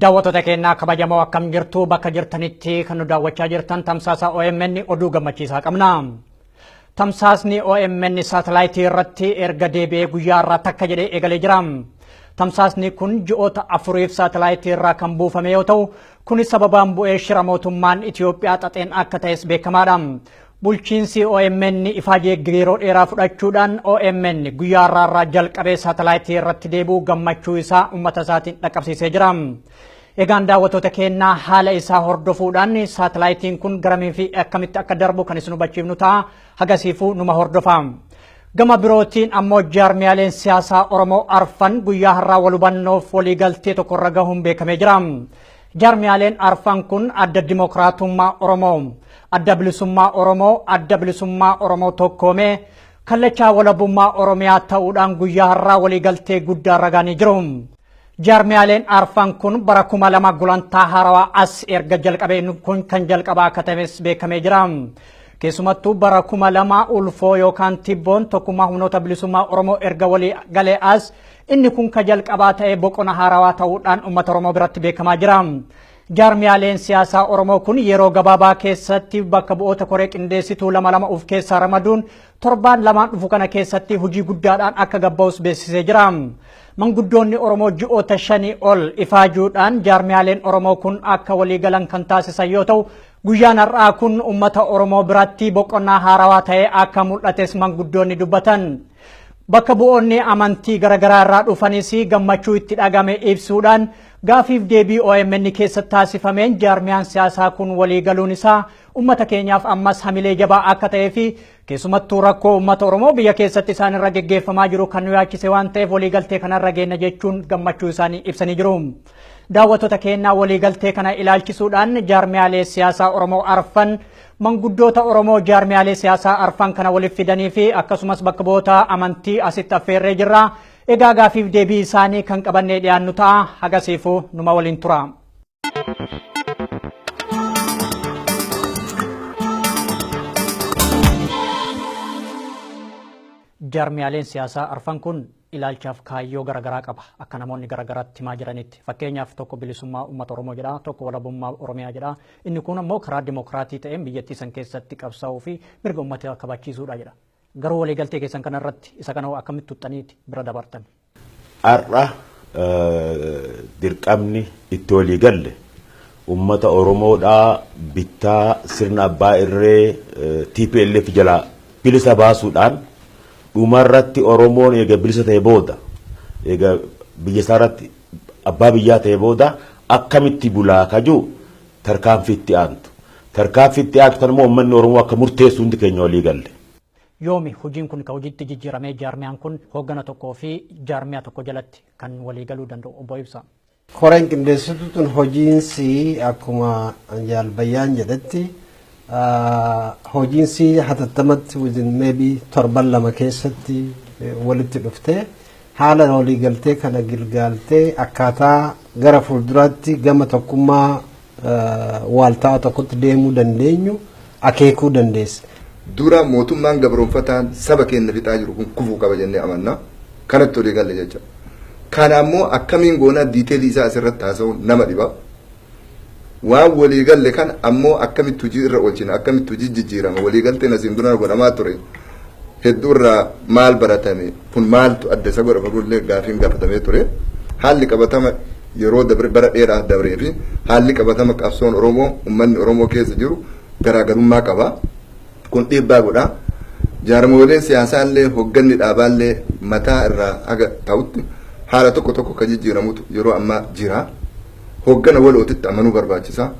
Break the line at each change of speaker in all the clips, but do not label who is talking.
Daawwattoota keenyaa kabajamoo, akkam jirtu? Bakka jirtanitti kan nu daawwachaa jirtan, tamsaasa OMN oduu gammachiisaa qabna. Tamsaasni OMN saatalaayitii irratti erga deebi'ee guyyaa irraa takka jedhee eegalee jira. Tamsaasni kun ji'oota 4f saatalaayitii irraa kan buufame yoo ta'u, kunis sababaan bu'ee shira mootummaan Itoophiyaa xaxeen akka ta'es beekamaadha. Bulchiinsi OMN ifaajee yeroo dheeraa fudhachuudhaan OMN guyyaa irraa irraa jalqabee saatalaayitii irratti deebi'uu gammachuu isaa uummata isaatiin dhaqqabsiisee jira. Egaan daawwattoota keenyaa, haala isaa hordofuudhaan saatalaayitiin kun garamii fi akkamitti akka darbu kan isin hubachiifnu ta'a. Hagasiifuu numa hordofa. Gama birootiin ammoo jaarmiyaaleen siyaasaa Oromoo arfan guyyaa har'aa wal hubannoof waliigaltee tokkorra gahuun beekamee jira. Jaarmiyaaleen arfan kun Adda Dimokiraatummaa Oromoo, Adda Bilisummaa Oromoo, Adda Bilisummaa Oromoo Tokkoomee, Kallachaa Walabummaa Oromiyaa ta'uudhaan guyyaa har'aa waliigaltee guddaa ragaanii jiru. Jaarmiyaaleen arfan kun bara 2000 gulantaa haarawaa as erga jalqabee kun kan jalqabaa akka ta'es beekamee jira. Keessumattuu bara 2000 ulfoo yookaan tibboon tokkummaa humnoota bilisummaa Oromoo erga walii galee as inni kun ka jalqabaa ta'ee boqona haarawaa ta'uudhaan uummata Oromoo biratti beekamaa jira. Jaarmiyaaleen siyaasaa Oromoo kun yeroo gabaabaa keessatti bakka bu'oota koree qindeessituu lama lama of keessaa ramaduun torbaan lamaan dhufu kana keessatti hojii guddaadhaan akka gabba'us beeksisee jira. Manguddoonni Oromoo ji'oota 5 ol ifaajuudhaan jaarmiyaaleen Oromoo kun akka walii galan kan taasisan yoo ta'u, guyyaan har'aa kun uummata Oromoo biratti boqonnaa haarawaa ta'ee akka mul'ates manguddoonni dubbatan. Bakka bu'oonni amantii garaagaraa irraa dhufanis gammachuu itti dhagame ibsuudhaan gaafiif deebii OMN keessatti taasifameen jaarmiyaan siyaasaa kun walii galuun isaa uummata keenyaaf ammas hamilee jabaa akka ta'ee fi keessumattuu rakkoo uummata Oromoo biyya keessatti isaan irra geggeeffamaa jiru kan nu yaachise waan ta'eef waliigaltee kanarra geenna jechuun gammachuu isaanii ibsanii jiru. Daawwattoota keenyaa, waliigaltee kana ilaalchisuudhaan jaarmiyaalee siyaasaa Oromoo arfan, manguddoota Oromoo jaarmiyaalee siyaasaa arfan kana waliif fidanii fi akkasumas bakka bu'oota amantii asitti affeerree jirra. Egaa gaafiif deebii isaanii kan qabannee dhiyaannu ta'a. Hagasiifuu numa waliin tura. Jaarmiyaaleen siyaasaa arfan kun ilaalchaaf kaayyoo garaagaraa qaba, akka namoonni garaagaraatti himaa jiranitti. Fakkeenyaaf, tokko bilisummaa uummata Oromoo jedha, tokko walabummaa Oromiyaa jedha. Inni kun ammoo karaa dimokiraatii ta'een biyyattii san keessatti qabsaa'uu fi mirga uummata kabachiisuudha jedha. Garuu waliigaltee keessan kanarratti isa kana akkamitti tuxxaniiti bira dabartan?
Har'a dirqamni itti walii galle uummata Oromoodhaa bittaa sirna abbaa irree TPLF jalaa bilisa baasuudhaan, dhumarratti Oromoon eega bilisa ta'e booda, eega biyya isaarratti abbaa biyyaa ta'e booda akkamitti bulaa kaju tarkaanfii itti aantu. Tarkaanfii itti aantu kan immoo uummanni Oromoo akka murteessu hundi keenya walii galle.
Yoomi hojiin kun kan hojiitti jijjiiramee jaarmiyaan kun hooggana tokkoo fi jaarmiyaa tokko jalatti kan walii galuu danda'u, obbo Ibsa?
Koreen qindeessituu tun hojiinsi akkuma jaalbayyaan jedhetti hojiinsi hatattamatti within maybe torban 2 keessatti walitti dhuftee haala waliigaltee kana gilgaaltee akkaataa gara fuulduraatti gama tokkummaa waalta'a tokkotti deemuu dandeenyu akeekuu dandeessa.
Dura mootummaan gabroonfataan saba keenya fixaa jiru kun kufuu qaba jennee amanna. Kanatti walii galle jecha. Kana ammoo akkamiin goonaa, detailii isaa asirratti haasa'uun nama dhiba. Waan walii galle kana ammoo akkamitti hojii irra oolchina, akkamitti hojii jijjiirama, walii galteen asiin dura godhamaa ture hedduu irraa maal baratame, kun maaltu adda isa godha fagollee gaafiin gaafatamee ture. Haalli qabatama yeroo dabre, bara dheeraa dabree fi haalli qabatama qabsoon Oromoo, uummanni Oromoo keessa jiru garaagarummaa qaba. Kun dhiibbaa godha. Jaarmooleen siyaasaallee, hogganni dhaabaallee mataa irraa haga ta'utti haala tokko tokko kan jijjiiramutu yeroo ammaa jira. Hoggana walootitti amanuu barbaachisa.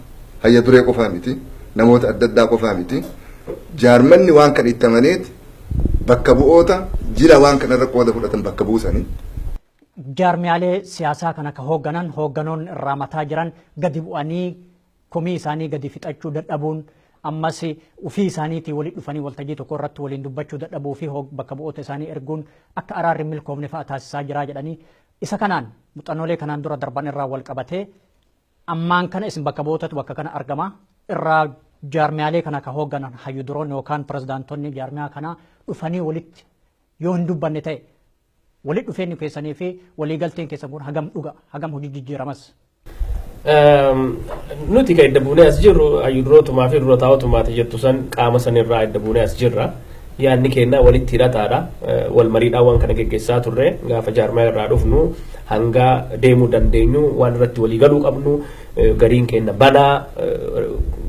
Hayya duree qofaa miti. Namoota adda addaa qofaa miti. Jaarmanni waan kan itti amaneeti bakka bu'oota jila waan kanarra qooda fudhatan bakka buusanii.
Jaarmiyaalee siyaasaa kana ka hoogganan hoogganoonni irraa mataa jiran gadi bu'anii komii isaanii gadi fixachuu dadhabuun, ammas ofii isaaniitii walitti dhufanii waltajjii tokko irratti waliin dubbachuu dadhabuu fi bakka bu'oota isaanii erguun akka araarri milkoofne fa'a taasisaa jira jedhanii, isa kanaan muuxannoolee kanaan dura darban irraa wal qabatee ammaan kana isin bakka bu'ootatu bakka kana argama irraa jaarmiyaalee kana ka hoogganan hayyu duroonni yookaan pirezidaantonni jaarmiyaa kanaa dhufanii walitti yoo hin dubbanne ta'e, walitti dhufeenyi keessanii fi waliigalteen keessan kun hagam dhuga, hagam hojii jijjiiramas?
Nuti kan edda buunee as jirru hayyudurootumaa fi dura taa'otumaati jettu san qaama sanirraa edda buunee as jirra. Yaadni keenya walitti hidhataadha. Wal mariidhaan waan kana geggeessaa turre. Gaafa jaarmaa irraa dhufnu hanga deemuu dandeenyu waan irratti walii galuu qabnu gariin keenya banaa,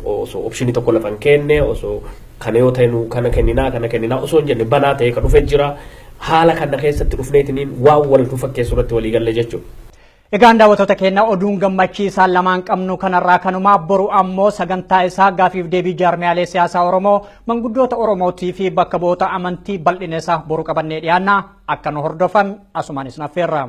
osoo option tokko lafa hin kenne, osoo kana yoo ta'e nu kana kenninaa, kana kenninaa osoo hin jenne banaa ta'e kan dhufe jira. Haala kana keessatti dhufneetiniin waan wal nu fakkeessu irratti walii galle jechuudha.
Egaan daawwattoota keenya, oduun gammachiisaa lamaan qabnu kanarraa kanuma. Boru ammoo sagantaa isaa gaafiif deebii jaarmiyaalee siyaasaa Oromoo, manguddoota Oromootii fi bakka bu'oota amantii bal'ina isaa boru qabannee dhiyaanna. Akka nu hordofan asumaan isin affeerra.